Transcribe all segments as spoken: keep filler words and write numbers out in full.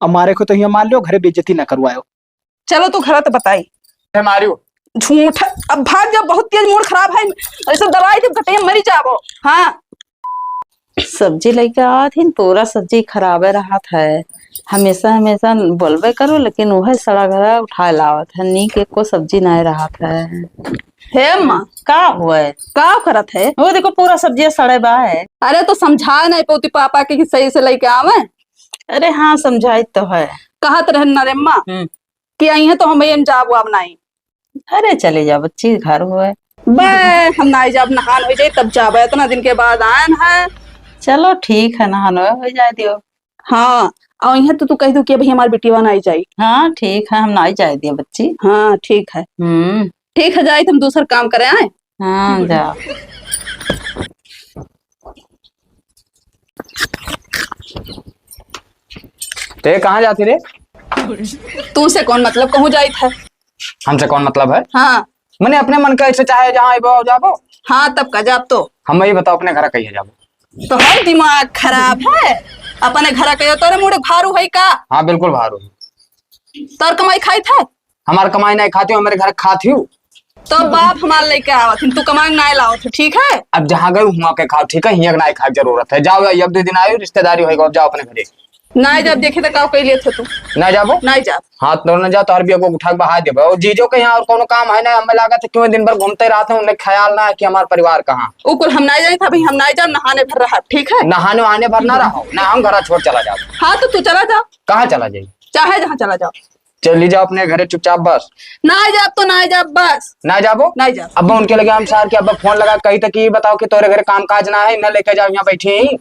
अब मारे को तो हियाँ मार ल्यो, घरे बेइज्जती ना करवायो। चलो तू घरा तो बताई। है मारियो। झूठ। अब भाग जा, बहुत तेज मूड खराब है। ऐसे दवाई के घटे मरी जाबो। हाँ। सब्जी लइके आवत ही, पूरा सब्जी खराबे रहत है। हमेशा हमेशा बोलबे करो, लेकिन उहे सड़ा गला उठाए लावत है, नीक एको सब्जी नाय रहत है। हे माँ। का हुए? का करत है? वो देखो, पूरा सब्जी सड़े बा है। अरे तो समझा नहीं पौती पापा के कि सही से लइके आवे। अरे हाँ, समझाई तो है। कहत रहन ना रे माँ हम्म। कि अइहें तो हम एम जाब वाब नाई। अरे चली जा बच्ची, घर हुए। बे, हम नाई जाब, नहान होइ जाई तब जाब, इतना दिन के बाद आयन है। चलो ठीक है, नहान होइ जाए दियो। हाँ, और यहाँ तो तू कह दो कि अभी हमार बिटिया नाई जाई। हाँ ठीक है, हम नाई जाए दियो बच्ची। हाँ ठीक है। हम्म। ठीक है, जाई तो हम दूसर काम करे आए। हाँ जा। ते कहाँ जाती रे? तुमसे कौन मतलब, कहूँ जाइत है। हमसे कौन मतलब है? हाँ। मने अपने मन का ऐसे चाहे जहाँ आइबो जाबो। हाँ, तब का जाब तो। हम ये बताओ अपने घर कहिए जाबो? तो हर दिमाग खराब है। अपने घर कहिए, तोरे मुड़े भारू है का? हाँ, बिल्कुल भारू है। तोर कमाई खाइत है? हमार कमाई नहीं खाती हूँ, हमारे घर खाती हूँ। तो बाप हमार लेके आवत हिन, तू कमाई नहीं लावत हो, ठीक है? अब जहाँ गए हुआ के खाओ, ठीक है? हियाँ के नहीं खाए जरूरत है। जाओ, एक दो दिन आयो, रिश्तेदारी होएगा, अब जाओ अपने घरे। नहीं, जब देखे तो काव कह लिए थे तू। नहीं जाबो? नहीं जाब। हाँ, तो न जाओ, तो हर भी को उठा के बहा देबो। और जीजो के यहाँ और कोनो काम है ना, हमें लागत है क्यों दिन भर घूमते रहते हैं, उन्हें ख्याल ना है कि हमार परिवार कहाँ। उ कुल हम नहीं जाइत है भाई, हम नहीं जाब, नहाने भर रहा, ठीक है? नहाने वहाने भर ना रहो, ना हम घर छोड़ चला जाओ। हाँ, तो तू चला जाओ। कहाँ चला जाई? चाहे जहाँ चला जाओ। चली जाओ अपने घरे चुपचाप बस। ना जाब तो ना जाब बस। ना जाबो? ना जाब। अब उनके लगे हम सार के अब फोन लगा कही तक कि बताओ कि तोरे घरे काम काज ना है, ना लेके जाओ, यहाँ बैठी ही।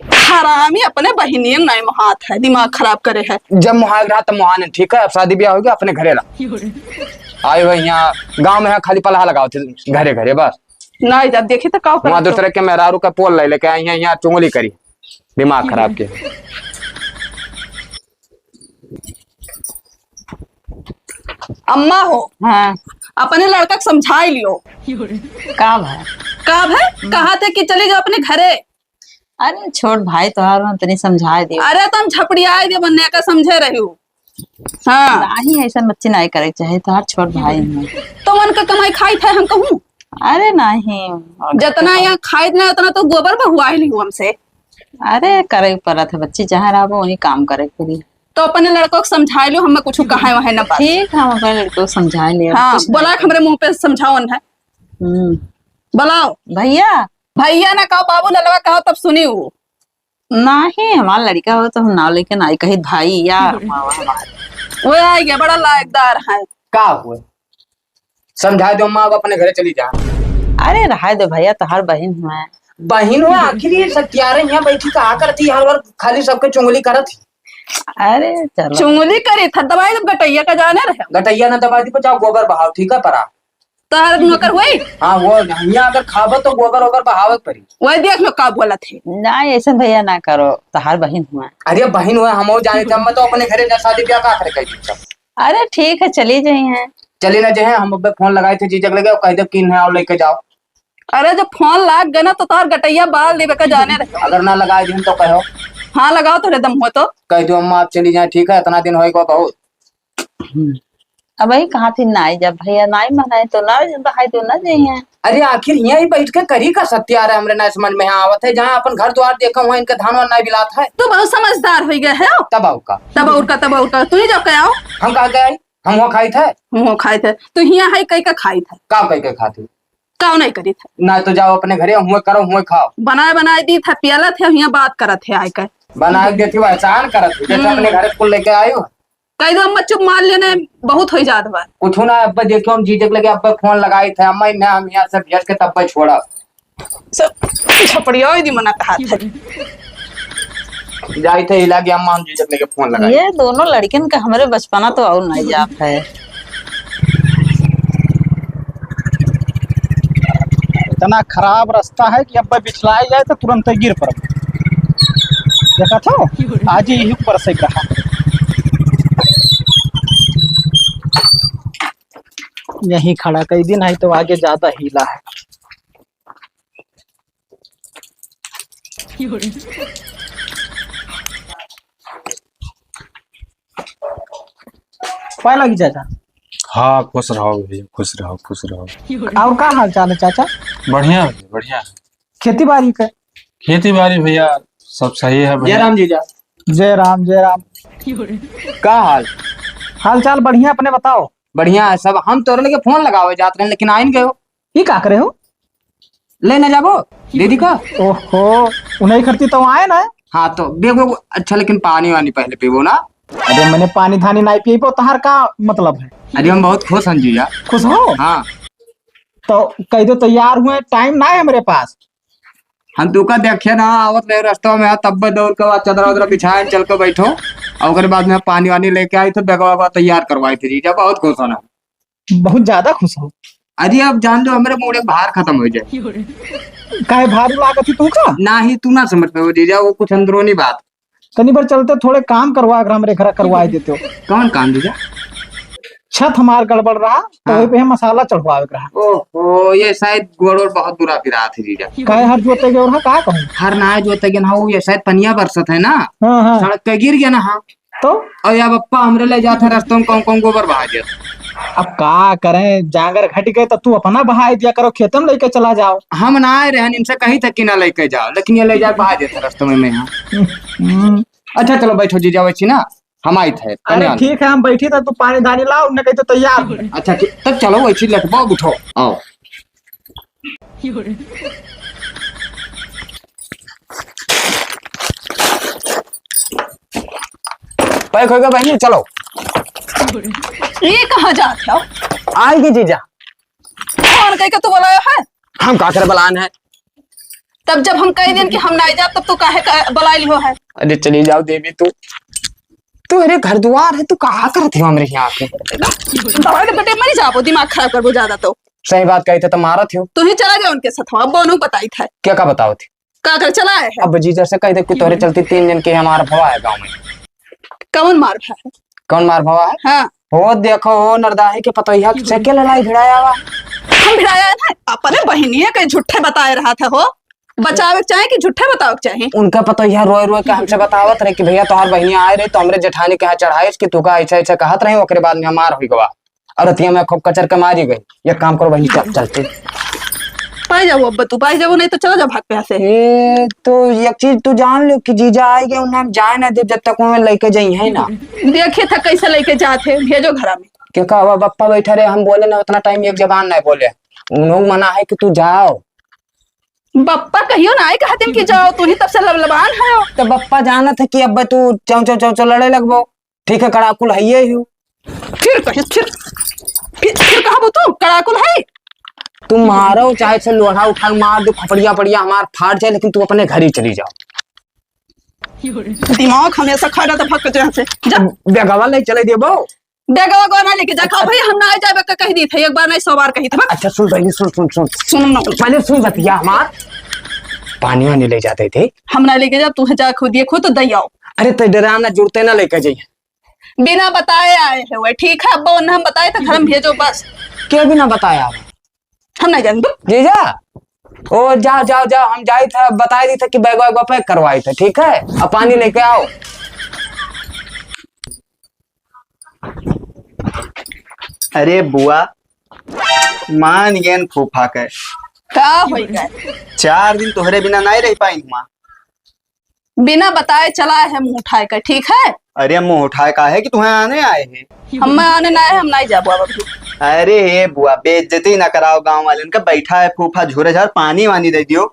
हरामी अपने बहिनियन नाई मोहात है, दिमाग खराब करे है। जब मोहाल रहा तब मोहान, ठीक है? अब शादी ब्याह हो गया, अपने घरे रहा। आए हुए यहाँ गाँव में है, खाली पलहा लगाओ थे घरे घरे बस। ना जाब, देखी तो का वहाँ करत हो। दूसरे के मेहरारू का पोल ले लेके आई हैं, यहाँ चुंगली करी, दिमाग खराब के। अम्मा हो, हाँ। अपने लड़का के समझाई लियो। का भा? का भा? कहा थे कि चली जाओ अपने घरे। अरे छोट भाई तोहार, हम तनी समझाए दियो। अरे तुम झपड़ियाए दियो, बन्ने का समझे रही हो। हाँ। नहीं, ऐसा बच्ची नहीं करे के चाहे, तोहार छोट भाई हैं। तो उनका कमाई खाई थे हम कहूँ? अरे नहीं। जितना यहाँ खाई ना, उतना तो गोबर बहुआए लियो हमसे। अरे करे के परत है बच्ची, जहाँ रहबो वहीं काम करे के पड़ी। तो अपने लड़कों को समझाए लो, हमें कुछ कहे वहे ना बात। ठीक, हम अपने लड़कों को समझाए ले, हाँ, कुछ बोला नहीं। हमरे मुँह पे समझाओ ना। हम्म। बोलाओ। भैया। भैया ना कहो, बाबू ललवा कहो, तब सुनी वो। नहीं, हमार लड़का हो तो हम नाव लेके नाई कहित भाई या हमार। वो आ गया, बड़ा लायकदार है। का हुआ? समझा दो अम्मा, अब अपने घरे चली जा। अरे रहा दे भैया, तोहार बहिन हुआ है। बहिन हुआ, आखिर ये सत्यारे यहाँ बैठी का करती हर बार खाली सबके चुंगली करत ही। अरे चलो। चुंगली करी था, दवाई जब गटैया का जाने रहे। गटैया ना दबा दी, पर जाओ गोबर बहाओ, ठीक है परा। तोहार नौकर हुई? हाँ, वो यहाँ अगर खाबो तो गोबर ओबर बहावे के पड़ी। वही देख लो का बोलत है। ना, ऐसे भैया ना करो, तोहार बहिन हुआ। अरे बहिन हुआ, हम जाने थे, हम तो अपने घरे ना शादी ब्याह का करे कह दी सब। अरे ठीक है, चली जाई हैं। चली ना जे हैं, हम अबे फोन लगाए थे जीजक लगे और कह दे कि इन्हें आओ लेके जाओ। अरे जब फोन लाग गए ना तो तोहार गटैया बाल देवे का जाने रहे। अगर ना लगाए दिन तो कहो। हाँ लगाओ तोरे दम हो तो। कह दो अम्मा आप चली जाए, ठीक है, इतना दिन होएगा बहुत। हम्म। अब वही कहा थी नाई जब भैया नाई मनाए तो ना जब भाई तो ना जाइए। अरे आखिर यहीं बैठ के करी का सत्यारे, हमरे ना समझ में आवत है, जहाँ अपन घर द्वार देखा हुआ इनका धान वान नाई बिलात है। तो बहुत समझदार हो गए है। तब और का। तब और का, तब और का, तू ही जब कहे आओ। हम कहाँ गए? हम हुआ खाई थे। हम हुआ खाई थे। तू हिया है कई का खाई थे। का कई का खाती? का नहीं करी थे। ना तो जाओ अपने घरे, हुए करो, हुए खाओ। बनाए, बनाए दी थे, पियला थे, हिया बात करत है आए के। बना के देती हो, एहसान करत हो, जैसे हम्म। अपने घरे कुल लेके आए हो। कह दो अम्मा चुप मार लेने, बहुत हो जात बा। कुछ ना, अब देखो हम जीजक लगे, अब फोन लगाई थे, अम्मा इन्हें हम यहाँ से भेज के तब छोड़ा। सब झपड़िया ही मना कहा था। जाई थे हिला के अम्मा हम जीजक लेके फोन लगाई। ये दोनों लड़किन का हमरे बचपना तो और नहीं जात है। इतना खराब रास्ता है कि अब बिछलाए जाए तो तुरंत गिर पड़ब। देखा था आज ही यही ऊपर से रहा। यहीं खड़ा कई दिन है तो आगे ज्यादा हीला है। पाए लागी चाचा। हाँ, खुश रहो भैया, खुश रहो, खुश रहो। और का हाल चाल है चाचा? बढ़िया है, बढ़िया है। खेती बाड़ी के? खेती बाड़ी भैया सब सही है भैया। जय राम जीजा। जय राम, जय राम। का हाल? हाल चाल बढ़िया, अपने बताओ। बढ़िया है सब। हम तोरे लगे फोन लगावे जात रहे, लेकिन आइन गयो। ई का करे हो? ले ना जाबो दीदी का। ओहो, उन्हीं खरती तो आए ना। हाँ, तो बेगो अच्छा, लेकिन पानी वानी पहले पीबो ना। अरे, मैंने पानी धानी नहीं पीबो, तहार का मतलब है? अरे, हम बहुत खुश हैं जीजा। खुश हो? हाँ। तो कह दो तैयार हुए, टाइम ना है हमारे पास। हम तुका देखे ना, आवत रहे रस्ता में, हाँ, तब दौड़ के बाद चदरा उदरा बिछाए, चल के बैठो। और ओकरे बाद में पानी वानी लेके आई, तो बेगवा बेगवा तैयार करवाई थी जीजा, बहुत खुश होना। बहुत ज्यादा खुश हो। अरे, अब जान दो, हमरे मूड़े भार खत्म हो जाए। काहे, भारू लागत ही तू का? ना ही, तू ना समझ पाओ जीजा, वो कुछ अंदरूनी बात। तनी बार चलते, थोड़े काम करवा, अगर हमरे घर करवाए देते हो। कौन काम जीजा? छत हमार गड़बड़ रहा, तो हाँ। वही पे हम मसाला चढ़वावे के रहा। ओहो, ये शायद गोड़ ओड़ बहुत बुरा पिरात है जीजा। काहे, हर जोते गए रहा, का कहूँ? हर ना जोते गए ना हो, ये शायद पनिया बरसत है ना, हाँ, हाँ। सड़क पे गिर गया ना, हाँ। तो? और या बप्पा हमरे ले जात है रस्तों में, कौन कौन गोबर बहा दिया। अब का करें, जांगर घट गए तो तू अपना बहाई दिया करो, खेतम लेके चला जाओ। हम ना आए रहन, इनसे कही था कि ना लेके जाओ, लेकिन ये ले जाके बहा देते रस्तों में, मैं यहाँ। हम्म। अच्छा चलो बैठो जीजा, वैसी ना हम आई थे, अरे धन्यवाद। ठीक है, हम बैठी था, तू पानी धानी लाओ, उन्हें कही तो तैयार हो। अच्छा ठीक, तब चलो वैसी लटकाओ, उठो, आओ। पैक हो गया बहनी, चलो। ये कहाँ जात हो? आएगी जीजा। कौन कह के तू बुलाया है? हम का करे बुलान है? तब जब हम कह देन कि हम नहीं जाब, तब तू काहे का बुला लियो है? अरे चली जाओ देवी तू, तू अरे घर दुआर है, तू कहा करत हो हमरे यहाँ के? दवाई के बेटे मरी जाबो, दिमाग खराब करबो ज्यादा तो। सही बात कही थे तो मारत हो। तू ही चला गया उनके साथ, अब बोनू बताई था। क्या का बताओ थे? का कर चला आए है? अब जीजा से कह दे कि तोरे चलते तीन दिन के हमार भवा है गाँव में। कौन मार भवा है? कौन मार भवा है? हाँ। हो देखो हो नरदाही के पतोहिया से के लड़ाई भिड़ाया हुआ। हम भिड़ाया है ना, अपने बहनिया के झूठे बताए रहा था हो। बचावे के चाहे कि झूठे बतावे के चाहे? उनका पतोहिया रोए रोए के हमसे बतावत रहे कि भैया तोहार बहनिया आए रहे तो हमरे जेठानी के यहाँ चढ़ाइस कि तू का ऐसे ऐसे कहत रहे, ओकरे बाद में हमार हुई गवा। और रतिया में खूब कचर के मारी गई। एक काम करो बहनी, चल, चलते। पाई जाओ अब तू, पाई जाओ, नहीं तो चला जाओ भाग के यहाँ से। ए, तो एक चीज तू जान लो कि जीजा आए गए, उन्हें हम जाए ना देब जब तक उन्हें लेके जाई है ना। देखिए था कैसे लेके जात है, भेजो घरा में। क्या कहा, बप्पा बैठा रहे, हम बोले ना उतना टाइम एक जबान नहीं बोले। उन्होंने मना है कि तू जाओ। बप्पा कहियो ना आए कहते कि जाओ, तू ही तब से लबलबान है। तो बप्पा जानत है कि अब तू चौ चौ चौ चौ लड़े लगबो। ठीक है, कड़ाकुल है ये हूँ। फिर कहे, फिर, फिर, फिर कहा वो तू कड़ाकुल है? तू मारो, चाहे से लोढ़ा उठा के मार दो, खपड़िया पड़िया हमार फाट जाए, लेकिन तू अपने घर ही चली जाओ। दिमाग हमेशा खा रहा था भक्का जहाँ से। जा। बेगवा ले चले देबो। बेगवा गवा ना लेके जा, खाओ भाई, हम ना जाबे का कह दी थे, एक बार नहीं सौ बार कही थे। अच्छा सुन बहनी, सुन, सुन, सुन। सुन ना। पहले सुन बतिया हमार। पानी वानी ले जाते थे। हम ना लेके जा, तू जा खुद, ये खुद तो दई आओ। अरे तो डरा ना, जुड़ते ना लेके जाइए। बिना बताए आए है वह, ठीक है? अब वो हम बताए तो घर में भेजो बस। क्या बिना बताए आ रहे? हम नहीं जानते। जीजा, ओ जाओ, जाओ, जाओ, हम जाई था, बताई दी था कि बैग वैग पैक करवाई था, ठीक है? अब पानी लेके आओ। अरे बुआ, मान गेन फूफा के। का होई गए? चार दिन तोहरे बिना नहीं रह पाई हुआ। बिना बताए चला है मुंह उठाए के, ठीक है? अरे मुंह उठाए का है कि तुम्हें आने आए हैं? हम आने ना आए, हम नहीं जाबो अब अभी। अरे हे बुआ, बेइज्जती ना कराओ गांव वाले का। बैठा है फूफा, झूरे झार पानी वानी दे दियो।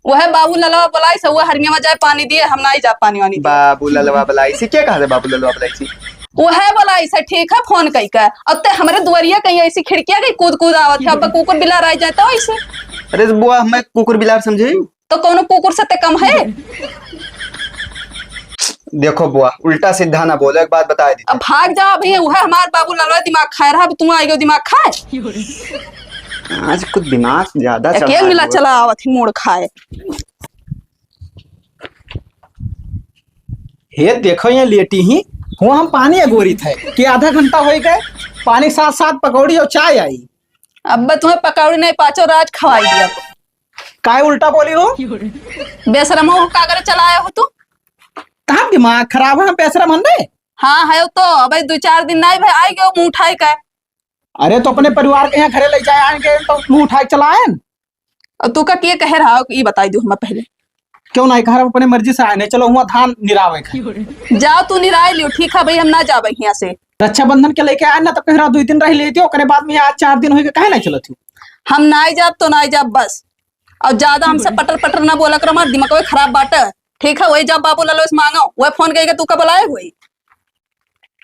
वह बाबू ललवा बुलाई से, वह हरिया में जाए पानी दिए, हम नहीं जा पानी वानी दिए। बाबू ललवा बुलाई से क्या कहा था? बाबू ललवा बुलाई से वह बुलाई से, ठीक है, फोन कई के। अब ते हमरे दुआरिया कहीं ऐसी खिड़किया कहीं कूद कूद आवत है, अब कुकुर बिलार आ जाता है ऐसे। अरे बुआ, मैं कुकुर बिलार समझे? तो कौनो कुकुर से ते कम है? देखो बुआ, उल्टा सीधा ना बोलो, एक बात बता दी। अब भाग जाओ भैया, वह हमार बाबू ललवा दिमाग खाए रहा, अब तू आई गयो दिमाग खाए। आज कुछ दिमाग ज्यादा एक चढ़ा एक मिला है। चला आवत ही मूड़ खाए। हे देखो ये लेटी ही, हो हम पानी अगोरी थे कि आधा घंटा हो गए, पानी साथ साथ पकौड़ी और चाय आई। अब तुम्हें पकौड़ी नहीं, पाँचों राज खवाई दिया। काय उल्टा बोली हो? बेशरम हो, का करे चला आया हो तू? तहार दिमाग खराब है, हम बेशरम हन रे? हाँ, है तो। अबे दुइ चार दिन नाई भए, आइ गयो मुँह उठाइ के। अरे, तो अपने परिवार के यहाँ घरे लइ जाए, आएन के तो मुँह उठाइ के चला आएन। अब तू का के कहे रहा, ई बताइ दियो हमें पहिले। क्यों नाई कहा, अपने मर्जी से आएन, चलो हुआँ धान निरावे के। जाओ तू निराइ लियो, ठीक है भाई, हम ना जाबे हियाँ से। रक्षाबंधन के लइके आएन ना, तो कह रहा दुइ दिन रहि लेतियो, ओकरे बाद में आज चार दिन होइ गए, काहे नाई चलत हो? हम नाई जाब तो नाई जाब बस। अब ज्यादा हमसे पटर पटर ना बोला करो, हमार दिमाग खराब बाटे। ठीक है, वही जाब बाबू लालो से माँगो, वही फोन कइके तू का बुलाए हुई।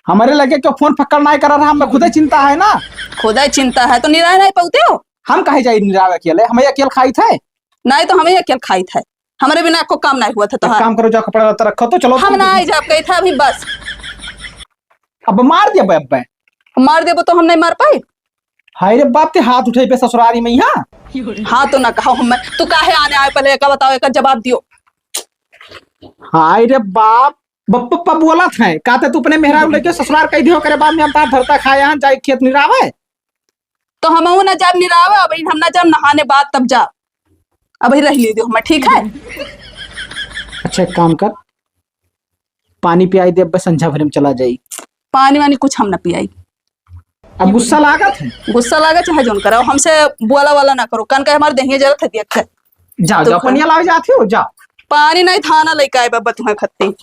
हमरे लगे क्यों फोन फक्कड़ नाई कर रहा, हमें खुदे चिंता है ना। खुदे चिंता है तो निराय नाई पउते हो। हम काहे जाई निरावे अकेले, हमें अकेल खाइत है। नाई तो हमें अकेल खाइत है, हमरे बिना एको काम नाई हुआ था एक तोहार। काम करो, जाओ कपड़ा लत्ता रखो तो चलो हम तुम। नाई जाब कही था अभी बस। अब मार दिया बे, अब बे। मार देबो तो हम नाई मार पाई। हाय रे बाप, ते हाथ उठे पे ससुरारी में यहाँ। हाँ तो ना कहो हम, तू काहे आने आए पहले एका बताओ, एका जवाब दियो। हाय रे बाप, बप्पा बोलत है, कहते तू अपने मेहरारू लेके ससुरार कह दियो, ओकरे बाद में हम तार धरता खाए यहाँ जाए खेत निरावे। तो हम ना जाब निरावे, अब हम ना जाब नहाने बाद तब जा। अब ही रह ली दियो हमें, ठीक है? अच्छा एक काम कर, पानी पियाई दे, अब संझा भरे में चला जाई। पानी वानी कुछ हम ना पियाई। अब गुस्सा लागत है? गुस्सा लागे चाहे जोन कराओ, हमसे बोला वाला ना करो, कान का हमारे देहिए जरा थदिया कर। जाओ, तो जाओ, खा। पनिया लावे जाती हो, जाओ। पानी नहीं था ना, लेके आए बाबा तुम्हें खत्ती।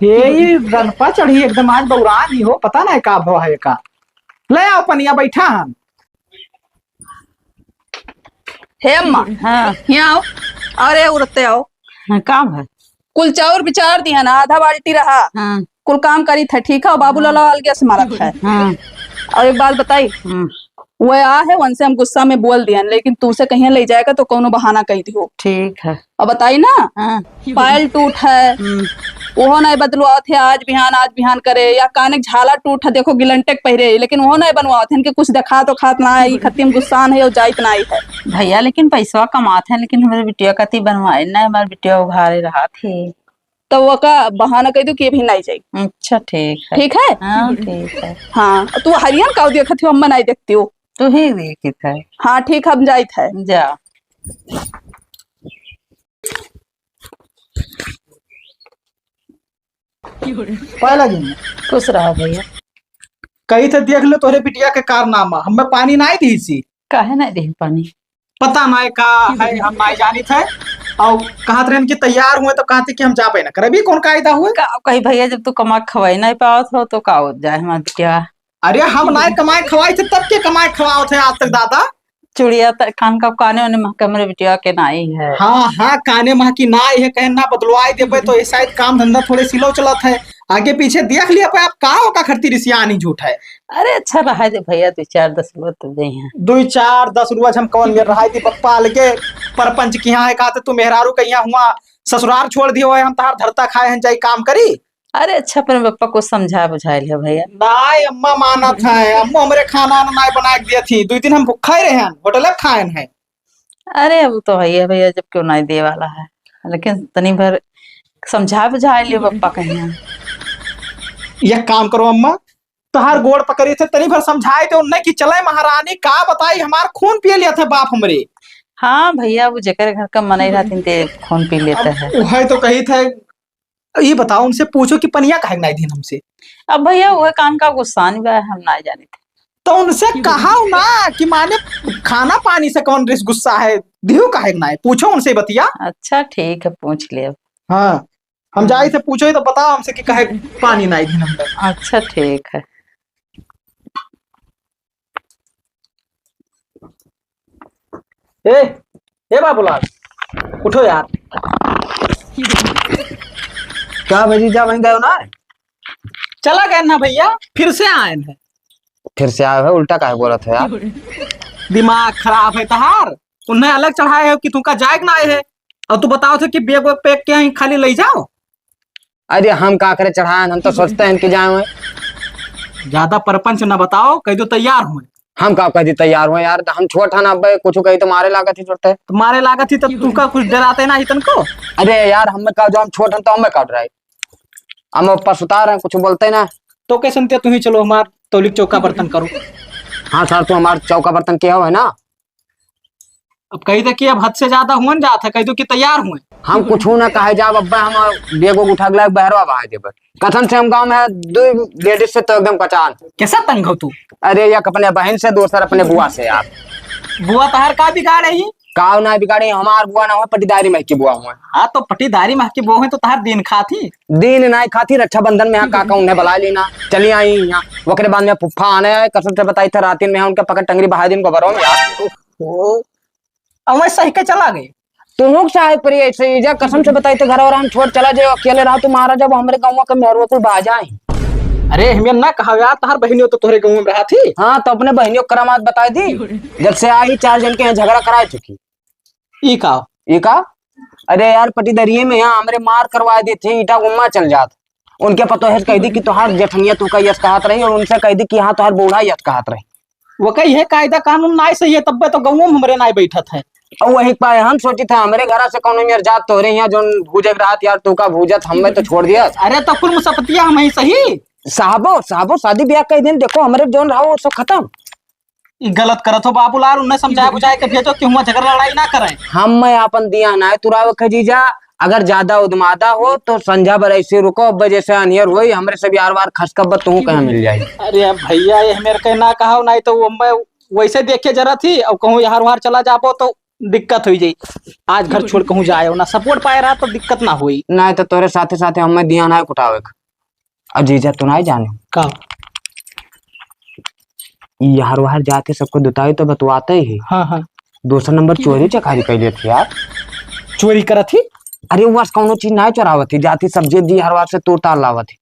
ये, ये रनपा चढ़ी एकदम, आज बौरा नहीं हो, पता नहीं का भवा है का। ले आओ पनिया, बैठा हम। हे अम्मा, हाँ। यहाँ आओ। अरे उड़ते आओ। हाँ, काम है। कुल चाउर बिचार दिया ना, आधा बाल्टी रहा। हाँ। कुल काम करी थे, ठीक है, बाबू लाला अलगे से मारत है। हाँ। और एक बात बताई, हाँ। वो आ है, उनसे हम गुस्सा में बोल दिया, लेकिन तू से कहीं ले जाएगा तो कोनो बहाना कह दियो। ठीक है। अब बताई ना, हाँ। पायल टूट है, हम्म। ओहो नहीं बदलवावत है, आज बिहान, आज बिहान करे, या काने के झाला टूट है, देखो गिलंटे के पहिरे, लेकिन ओहो नहीं बनवावत है, इनके कुछ देखा तो खात ना है, ई खत्ती में गुस्सान है और जाइत ना है। भैया, लेकिन पैसवा कमात है, लेकिन हमरे बिटिया कती बनवाए ना, हमारे बिटिया उघारे रहा थे। तो वो का बहाना कह दो कि अभी नहीं जाई। अच्छा, ठीक है। ठीक है? हाँ, ठीक है। हाँ, तू हरियन का देखत हो, अम्मा नहीं देखती हो। तू ही देखत है। हाँ, ठीक, हम जाइत है। जा। पाए लगी। खुश रहो भैया। कही थे देख ले तोहरे बिटिया के कारनामा, हमें पानी नाई दी सी। काहे नाई दी पानी? पता नाई का है, हम नाई जानित है। और कहत रहन कि तैयार हुए तो कहते कि हम जाबे ना करबी, कौन कायदा हुए? का कही भैया, जब तू कमा के खवाई नाई पावत हो तो का हो जाए हमार बिटिया? अरे हम नाई कमाए खवाई थे, तब के कमाए खवावत है आज तक दादा। चुड़िया त-, कान का काने ओने महके हमरे बिटिया के नाई है। हाँ, हाँ, काने महकी नाई है, कहे ना बदलवाई देबे तो ये शायद काम धंधा थोड़े slow चलत है। आगे पीछे देख लिया पे आप का ओका खरती रिसियानी झूठ है। अरे अच्छा रहा दे भैया, दुइ चार दस रुपये तो दे हैं। दुइ चार दस रुपये हम कौन मेर रहा दी पप्पा अलगे परपंच के यहाँ है, कहते तू मेहरारू के यहाँ हुआ ससुरार छोड़ दियो है, हम तहार धरता खाए हैं, जाई काम करी। अरे अच्छा, अपने पप्पा को समझा बुझा लिया भैया। नाय, अम्मा मानत है, अम्मा हमरे खाना ना नाय बना के दिया थी, दुइ दिन हम भूखा ही रहे हैं, होटल खाए हैं। अरे अब तो है भैया, जब क्यों नाय दे वाला है, लेकिन तनी भर समझा बुझा लियो पप्पा कहीं। एक काम करो अम्मा, तोहार गोड़ पकड़ी थे, तनी भर समझाए दे उन्हें कि चले महारानी, का बताई, हमार खून पिए लिया थे बाप हमरे। हाँ भैया, वो जेकर घर का मनई रहथिन ते खून पी लेता अब है। वही तो कही थे, ये बताओ, उनसे पूछो कि पनिया काहे के नाई दीन हमसे। अब भैया, वो कान का गुस्सान बा, हम ना जाने थे। तो उनसे कहा ना कि माने खाना पानी से कौन रिस गुस्सा है, दिहू काहे के नाई, पूछो उनसे बतिया। अच्छा, ठीक है, पूछ ले। हाँ, हम जाई थे पूछो ही तो बताओ हमसे कि काहे पानी नाई दीन हमसे। अच्छा, ठीक है। ए, ए बाबूलाल, उठो यार। का भाई जी, जा वहीं गयो ना? चला गए ना भैया, फिर से आए हैं। फिर से आए हो, उल्टा काहे बोलत हो यार? दिमाग खराब है तहार, उन्हें अलग चढ़ाए हो कि तुमका जाए के ना आए है, और तू बताओ थे कि बैग वैग पैक किया है, खाली ले जाओ। अरे हम का करे चढ़ाएन, हम तो सोचते हैं कि जाए हुए। ज्यादा परपंच ना बताओ, कह दो तैयार हुए। हम का कह दी तैयार हुए यार, हम छोट हन, अब कुछ कही तो मारे लागत ही छोटे। तो मारे लागत ही तो तू का कुछ डराते ना ही तनको? अरे यार, हम का जो हम छोट हन तो हम का डराई, हम ऊपर सुतार हैं, कुछ बोलते ना। तो कैसे सुनते तू ही चलो हमार तौलिक चौका बर्तन करो। हाँ सर, तू हमार चौका बर्तन किया हुआ है ना? अब कही दे कि अब हद से ज्यादा हुअन जात है, कह दो कि तैयार हुए। हम कुछू ना कहे जाब, अब्बे हम bag उग उठा के लाके बहरवा बहाय देबे। कसम से हम गाँव में है, दो ladies से तो एकदम पहचान। कैसा तंग हो तू? अरे, एक अपने बहिन से, दोसर अपने बुआ से यार। बुआ तहार का बिगाड़े ही? काव ना बिगाड़े, हमार बुआ ना हो, पटीदारी महकी बुआ हुआ। हाँ, तो पटीदारी महकी बुआ हुई तो तहार दिन खात ही। दिन नाई खाती, रक्षाबंधन में यहाँ काका उन्हें बुला लेना, चली आई यहाँ। ओकरे बाद में फुफ्फा आने आए, कसम से बताई था, रातिन में उनके पकड़ टंगरी बहा दिन को बरो में यार। ओ, अब मैं सही के चला गई। तुहूँ के साहे परी ऐसे ही जा, कसम से बताई थे, घर और हम छोड़ चला जाओ, अकेले रहो, तू मारा जब हमरे गाँव के मेहरुआ कुल बाजा है। अरे, हमें ना कहा यार, तहार बहिनियों तो तोहरे गाँव में रहा थी। हाँ, तो अपने बहिनियों के करामात बताई दी, जब से आई चार जन के यहाँ झगड़ा कराए चुकी। ई का? ई का? अरे यार, पटीदरिये में यहाँ हमरे मार करवा देते, ईटा गुम्मा चल जात। उनके पतोहे से कह दी कि तोहार जेठनिया तू का यस कहत रही और उनसे कह दी कि हाँ, तोहार बूढ़ा यस कहत रही। वो कही है, कायदा कानून नाय सही है, तब्बे तो गाँव में हमरे नाय बैठत है। और वही पाए हम सोची था, हमरे घरा से कौनो मेर जात तोहरे यहाँ जोन भूजे के रहत यार, तू का भूजत, हमें तो छोड़ दिया। अरे तो कुल मुसफतिया हम ही सही। साहबो, साहबो, शादी ब्याह कई दिन देखो, हमरे जोन रहा वो सब खत्म। ई गलत करत हो बाबूलाल, उन्हें समझाए बुझाए के भेजो कि हुआं झगड़ा लड़ाई ना करें। हम मैं आपन दिया ना है तुरावे खजीजा, अगर ज्यादा उदमादा हो तो संझा बर ऐसे रुको, अब जैसे अनियर होई, हमरे सब यार वार खसकब तू कहाँ मिल जाई। अरे भैया, ये मेरे के ना कहो, नहीं तो वो मैं वैसे देखे जरा थी, अब कहूँ यार वार चला जाबो तो दिक्कत हुई जाई। आज घर छोड़ कहूँ जाए हो ना, support पाए रहा तो दिक्कत ना हुई। नहीं तो तोरे साथे साथे हमें दिया ना है कुटावे के। और जीजा, तू नाई जाने? का? ई हर वहर जाके सबको दुताई तो बतवाते ही। हाँ, हाँ। दूसरा नंबर चोरी चकारी कर लेत ही यार। चोरी करत ही? अरे, वो बस कौनो चीज नाई चोरावत ही, जाती सब्जी दी हर वहर से तोड़ ताड़ लावत ही।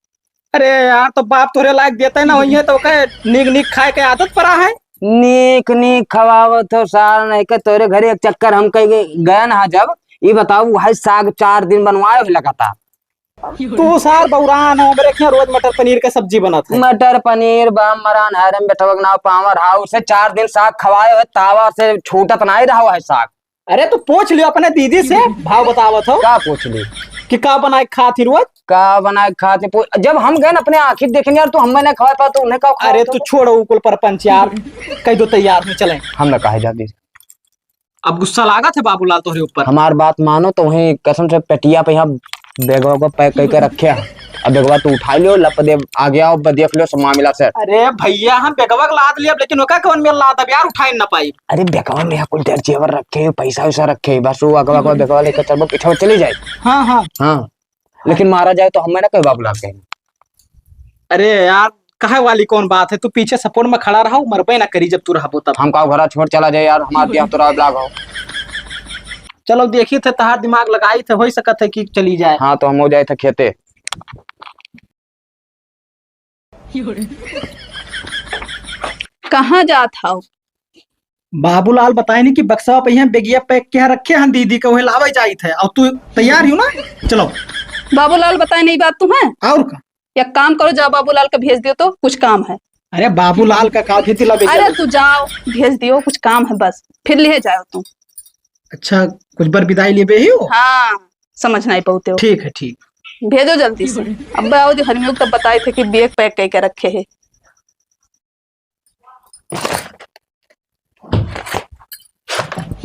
अरे यार, तो बाप तोरे लायक देते ना होइए तो कहे नीक नीक खाए के आदत पड़ा है। नीक नीक खवावत हो सार, नहीं के तोरे घरे एक चक्कर हम कह गए ना जब, ये बताओ, वही साग चार दिन बनवाए हो लगातार। तू सार बौरान हो, हमरे यहाँ रोज मटर पनीर के सब्जी बनत है। मटर पनीर बा, मरान हरम बेटवा के नाव power house है, चार दिन साग खवाए है, तावा से छूटत नाई रहो है साग। अरे तू पूछ लियो अपने दीदी से, भाव बतावत हो। का पूछ ली? कि का बनाए खात ही रोज? का बनाए खात ही? पू-, जब हम गए न अपने आँखी देखे यार, तू हमें ना खवाए पा, तो उन्हें का खवाए अरे तो? तू छोड़ो उ कुल परपंच यार, कह दो तैयार हो, चले। हम ना कहे जाती। अब गुस्सा लागत है बाबूलाल तोहरे ऊपर। हमार बात मानो तो वहीं कसम से पेटिया पे यहाँ बैगवा को pack करके रखे हैं। अब बैगवा तू उठा लियो, लप दे, आगे आओ, ब-, देख लियो सब मामला set। अरे भैया, हम बैगवा के लाद लिया, लेकिन ओका कौन मेल लाद, अब यार उठाई ना पाई। अरे बैगवा में यहाँ कुल ढेर जेवर रखे हैं, पैसा वैसा रखे हैं, बस वो अगवा अगवा बैगवा लेकर चलबो, पीछे चले जाए। हाँ, हाँ। हाँ, लेकिन मारा जाए तो हमें ना कहे बाबूलाल कहे। अरे यार, कहे वाली कौन बात है, तू पीछे support में खड़ा रहो, मरबे ना करी जब तू रहबो तब। हम का घरा छोड़ चला जाए यार, हमार दिया तो रात लाग हो। चलो देखी थे, तहार दिमाग लगाई थे, हो सकत है कि चली जाए। हाँ, तो हम हो जाए थे खेते। कहाँ जात हव? बाबूलाल बताए नहीं कि बक्सा पे यहाँ बेगिया pack किया रखे हैं दीदी का, वही लावे जाई थे। और तू तैयार ही हो ना? चलो। बाबूलाल बताए नहीं बात तुम्हें? और का? एक काम करो, जाओ बाबूलाल का भेज दियो तो कुछ काम है। अरे बाबूलाल का का भेज दिला बेगिया अरे में? तू जाओ, भेज दियो, कुछ काम है बस, फिर ले जाओ तुम। अच्छा, कुछ बार विदाई लेबे ही हो? हाँ, समझ नहीं पाते हो। ठीक है, ठीक। भेजो जल्दी से। अब्बा आओ जो हरमियों तब बताए थे कि bag pack करके रखे है।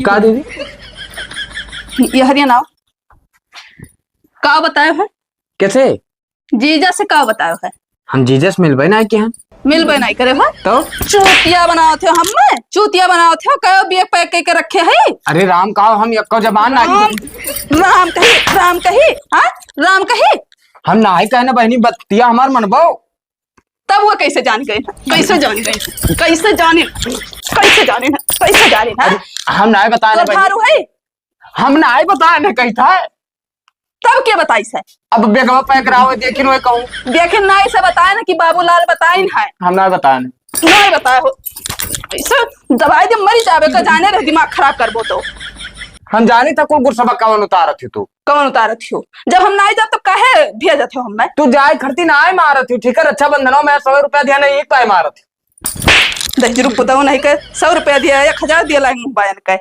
का दीदी? ये हरिया नाव। का बतायो है? कैसे? जीजा से का बतायो है? हम जीजा से मिलबे ना किया। मिलबे नहीं करे हो? तो? चूतिया बनावत हो हमें? चूतिया बनावत हो? कहो bag pack करके रखे है? अरे राम का हम यक्को जबान ना राम, राम कही, राम कही, हाँ? राम कही? हम ना ही कहने बहनी बतिया हमार मनबो। तब वो कैसे जान गए? कैसे जान गए? कैसे जाने? कैसे जाने? कैसे जाने? हाँ? अरे, हम ना ही बताने तो बहनी। थारू है? हम ना ही बताने कही था। तब के बताई से? अब बेगवा pack रहा हो, देखिन वही कहूँ। देखिन ना इसे बताए ना कि बाबूलाल बताइन है। हम ना बताए ना। ना बताए हो। इसे दवाई दे मरी जावे का जाने रहे, दिमाग खराब करबो तो। हम जानी था कुल गुस्सा कवन उतारत ही तू। कवन उतारत हो? जब हम ना जाब तो काहे भेजत हो हमें? तू जाए खरती ना आए मारत ही, ठीक है? रक्षाबंधनों में सौ रुपया दिया नहीं, एक पाए मारत ही। दहिजरू पुतहु नहीं के सौ रुपया दिया, एक हजार दिया लाइन मुँह बायन के।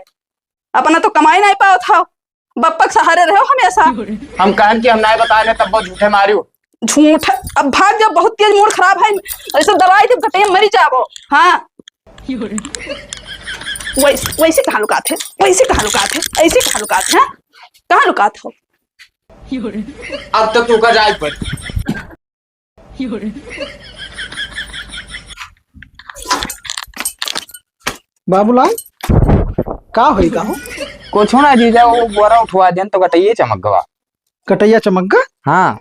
अपना तो कमाई नहीं पावत हो। बप्पा के सहारे रहो हमेशा। हम कहन कि हम नाय बताए ने, तब वो झूठे मारियो। झूठ, अब भाग जाओ, बहुत तेज मूड खराब है, ऐसे दवाई जब घटे मरी जाबो। हाँ। वैसे, वैसे कहाँ लुकात है, वैसे कहाँ लुकात है, ऐसे कहाँ लुकात है, हाँ? कहाँ लुकात हो? अब तो तू का जाए पर। बाबूलाल, का होई का हो? कुछ ना जीजा, वो बोरा उठवा देन तो गटइये चमक गवा। गटइया चमक गा? हाँ।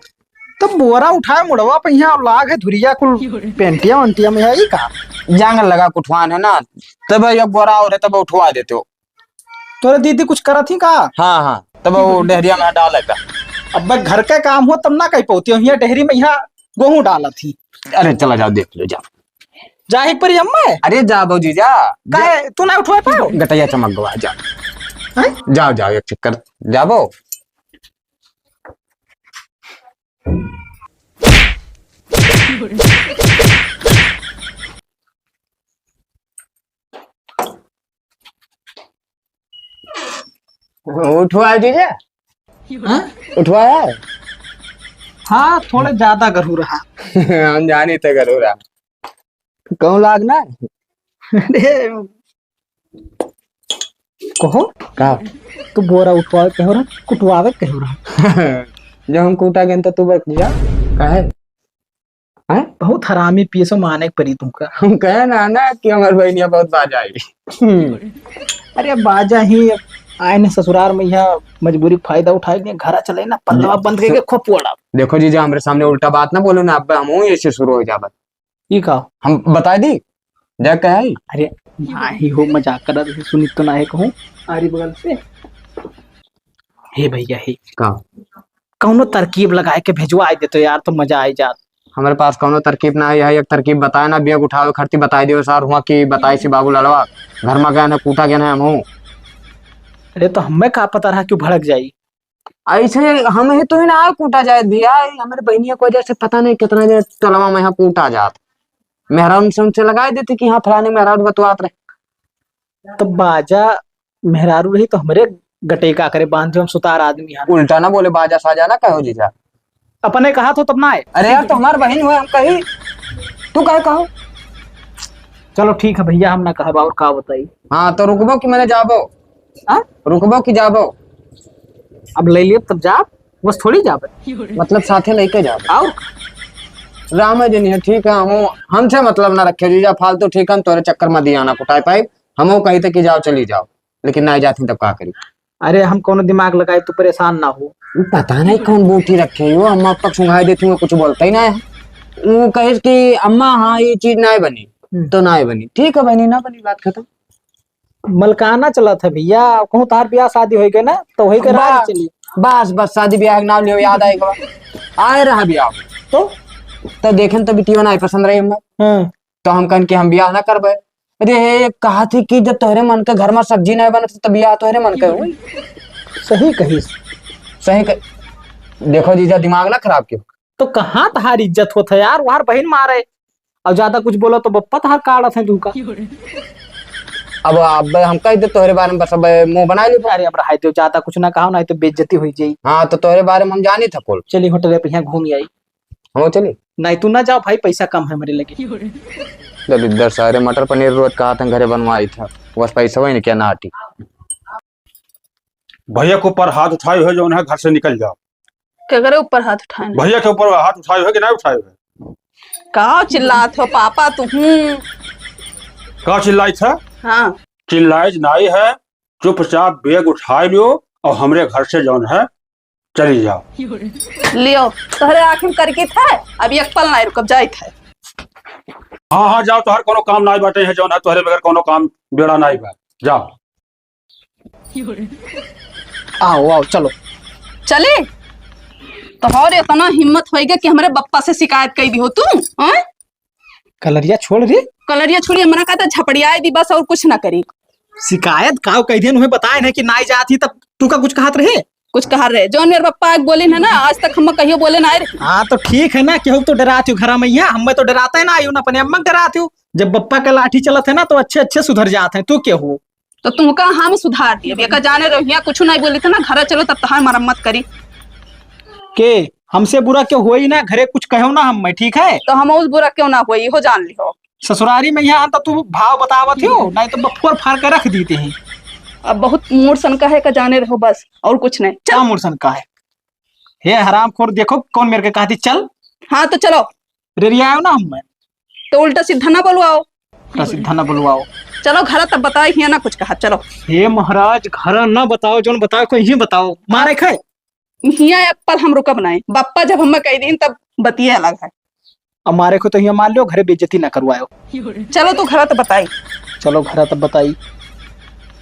तब बोरा उठाए मुड़वा पे यहाँ लाग है धुरिया कुल पेंटिया वंटिया में है, ई का? जांगर लगा कुठवान है ना, तब एक बोरा और है, तब उठवा देते हो। तोरे दीदी कुछ करत ही का? हाँ, हाँ, तब वो डेहरिया में डाले का। अब घर के काम हो तब ना कह पौती हो, यहाँ डेहरी में यहाँ गोहूं डालत ही। अरे चला जाओ, देख लो, जाओ। जाही परी अम्मा? अरे जा भौजी जा। काहे, तू ना उठवा पाओ? गटइया चमक गवा, जा। हैं? जाओ, जाओ, एक चक्कर जाबो। उठवाए दीजिए। हाँ? उठवाया? हाँ, थोड़े ज्यादा गरू रहा। हम जानी थे गरू रहा। कहूँ लाग ना? अरे, कहो। का? तू बोरा उठवावे कहो रहा, कुटवावे कहो रहा। जब हम कूटा गए तो तू बैठ जा। काहे? हैं? बहुत हरामी पीसो माने के परी तुमका। हम कहे ना, ना कि हमार बहनिया बहुत बाजा आई। अरे बाजा ही, आए ने ससुरार में यहाँ मजबूरी के फायदा उठाए ने, घरा चले ना, पल्लवा बंद करके खूब पोड़ा। देखो जीजा, हमरे सामने उल्टा बात ना बोलो ना, अब हम ऐसे शुरू हो जाबत। ई का? हम बताई दी, जा कहे आई। अरे, नाही हो, मजाक करत रहे, सुनी तो नाही कहूँ, आरी बगल से। हे भैया, हे। का? कौनो तरकीब लगाए के भेजवा देतो यार, तो मजा आई जात। हमरे पास कौनो तरकीब ना है, एक तरकीब बताए ना, बैग उठावे खरती बताई दियो सार, हुआ कि बताई सी बाबू ललवा, घर में गए हैं, कूटा गए हैं हम हूँ। अरे, तो हमें का पता रहा क्यों भड़क जाई? ऐसे हम ही तो ही ना कूटा जाए भैया, हमरे बहनिया को वजह से पता नहीं कितना जे टोलवा में यहाँ कूटा जात। मेहरारू से उनसे लगाए देते कि हाँ, फलाने मेहरारू बतवात रहे। तो बाजा मेहरारू रही तो हमरे गटे का करे, बांध जो हम सुतार आदमी हैं। उल्टा ना बोले, बाजा साजा ना कहो जीजा। अपने कहा तो तब ना आए। अरे यार, तो हमार बहन हुए, हम कही, तू कहे कहो। चलो ठीक है भैया, हम ना कहब, और का बताई। हाँ, तो रुकबो कि मैंने जाबो? हाँ? रुकबो कि जाबो? अब ले लिए तब जा, बस थोड़ी जाबे। मतलब साथे लेके जाबे। और? राम है जी नहीं है, ठीक है, हम हमसे मतलब ना रखे जीजा, फालतू, ठीक है, हम तोरे चक्कर में दिया ना कुटाए पाई, हम कही थे कि जाओ, चली जाओ, लेकिन ना जाती तब का करी? अरे हम कौनो दिमाग लगाए, तू परेशान ना हो। पता नहीं कौन बूटी रखे हो, अम्मा अब तक सुंघाई देती हूँ, कुछ बोलता ही ना है। वो कहे कि अम्मा हाँ ये चीज ना बनी, हम्म। तो ना बनी, ठीक है बनी ना बनी, बात खत्म। मलकाना चलत है भैया, कहूँ तार ब्याह शादी होई गए ना, तो वही के राज बा-, चली। बस, बस, शादी ब्याह के नाम लियो, याद आए गवा। आए रहा ब्याह। तो? तो देखें तो बिटिया ना पसंद रही हमें। हाँ। तो हम कहन कि हम ब्याह ना करबे। अरे, कहा थी कि जब तोहरे मन के घर में सब्जी नहीं बनत, तो ब्याह तोहरे मन के होई। सही कही। सही कह-, देखो जीजा, दिमाग ना खराब क्यों। तो कहाँ तहार इज्जत होत है यार, वहार बहिन मारे। और ज्यादा कुछ बोलो तो बप्पा तहार काढ़त है तुमका। अब, अब हम कह दे तोहरे बारे में, बस अब मुंह बना ली। अरे अब रहाई दो, ज्यादा कुछ ना कहो, नहीं तो बेइज्जती हुई जाई। हाँ, तो तोहरे बारे में हम जानी था कुल। चली होटल पे यहाँ घूम आई। हम चली? नहीं, तू ना जाओ भाई, पैसा कम है मेरे लगे। दलिद्दर सारे मटर पनीर रोज कहा था घरे बनवाई था, बस पैसा वही नहीं क्या नाटी। भैया के ऊपर हाथ उठाए हुए जौन है, घर से निकल जाओ। केकरे ऊपर हाथ उठाए? भैया के ऊपर हाथ उठाए हुए कि नहीं उठाए हुए? का चिल्लात हो पापा तुहूँ? का चिल्लाइत है? हाँ। चिल्लाइत नाई है, चुपचाप बैग उठाए लियो और हमरे घर से जौन है चली जाओ। लियो, तोहरे आँख में करकित है, अब एक पल नाई रुकब, जाइत है। हाँ, हाँ, जाओ, तोहर कोनो काम नाई बाटे है, जौन है तोहरे बगैर कोनो काम बेड़ा नाई बा, जाओ। आओ, आओ, चलो। चली? तोहर इतना हिम्मत होइगा कि हमरे बप्पा से शिकायत कई दी हो तू, हैं? कलरिया छोड़ रे। कलरिया छोड़ी, हमरा का तो झपड़ियाए दी बस, और कुछ ना करी। शिकायत काव कई दिन हुए बताए नहीं कि नाई जात ही, तब तू का कुछ कहत रहे? कुछ कहा रहे, जौन मेरे पप्पा आके बोले ना, ना, आज तक हम कहियो बोले ना रहे। हाँ, तो ठीक है ना, केहू तो डरात हो घरा में, यहाँ हमें तो डराता है ना, आयु ना अपने अम्मा के डरात हो। जब पप्पा का लाठी चलत है ना, तो अच्छे अच्छे सुधर जात हैं, तू क्या हो? तो तुमका हम सुधार दिए, बेका जाने रहो, यहाँ कुछ नहीं बोली थे ना, घर चलो तब तहार मरम्मत करी। के हमसे बुरा क्यों होई ना, घरे कुछ कहो ना हम, मैं ठीक है? तो हम उस बुरा क्यों ना होई, हो जान लिहो। ससुरारी में यहाँ तो तू भाव बतावत हो, नहीं तो बफोर फाड़ के रख दीते हैं। अब बहुत मूड सन का है का जाने रहो बस, और कुछ नहीं। चल। का मूड सन का है? हे हरामखोर, देखो कौन मेरे के कहती चल। हाँ तो चलो। रेरियायो ना हम। तो उल्टा सीधा ना बोलवाओ। उल्टा सीधा ना बोलवाओ। चलो घर तब बताई, हियाँ ना कुछ कहा, चलो। हे महाराज, घर ना बताओ, जौन बताओ को यहीं बताओ। मारे खाए। हियाँ एक पल हम रुकब नाई, बप्पा जब हमें कह दीन तब बतिये अलग है। अब मारे को तो हियाँ मार लो, घरे बेइज्जती ना करवायो। चलो तू घर तब बताई। चलो घर तब बताई।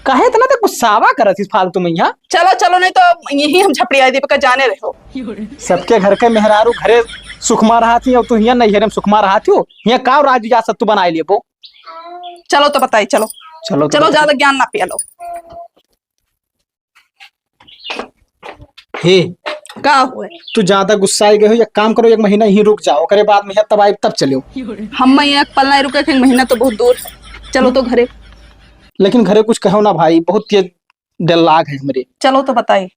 काहे इतना तक गुस्सावा करत इस फालतू में यहाँ? चलो चलो, नहीं तो यहीं हम झपड़िया दीप का जाने रहो। सबके घर के मेहरारू घरे सुखमा रहा थी और तू हियाँ नहीं, हम सुखमा रहा थी। हियाँ का राज जा सत्तू बनाए लिए वो। चलो तो बताई, चलो। चलो तो चलो बताई। ज्यादा ज्ञान ना पिया लो। हे, का हुए? तू ज्यादा गुस्साए गए हो, एक काम करो, एक महीना यहीं रुक जाओ, ओकरे बाद में है तब आए, तब चलो। हम मैं एक पल नहीं रुके, एक महीना तो बहुत दूर है। चलो तो घरे। लेकिन घरे कुछ कहो ना भाई, बहुत तेज दिल लाग है हमरे। चलो तो बताई।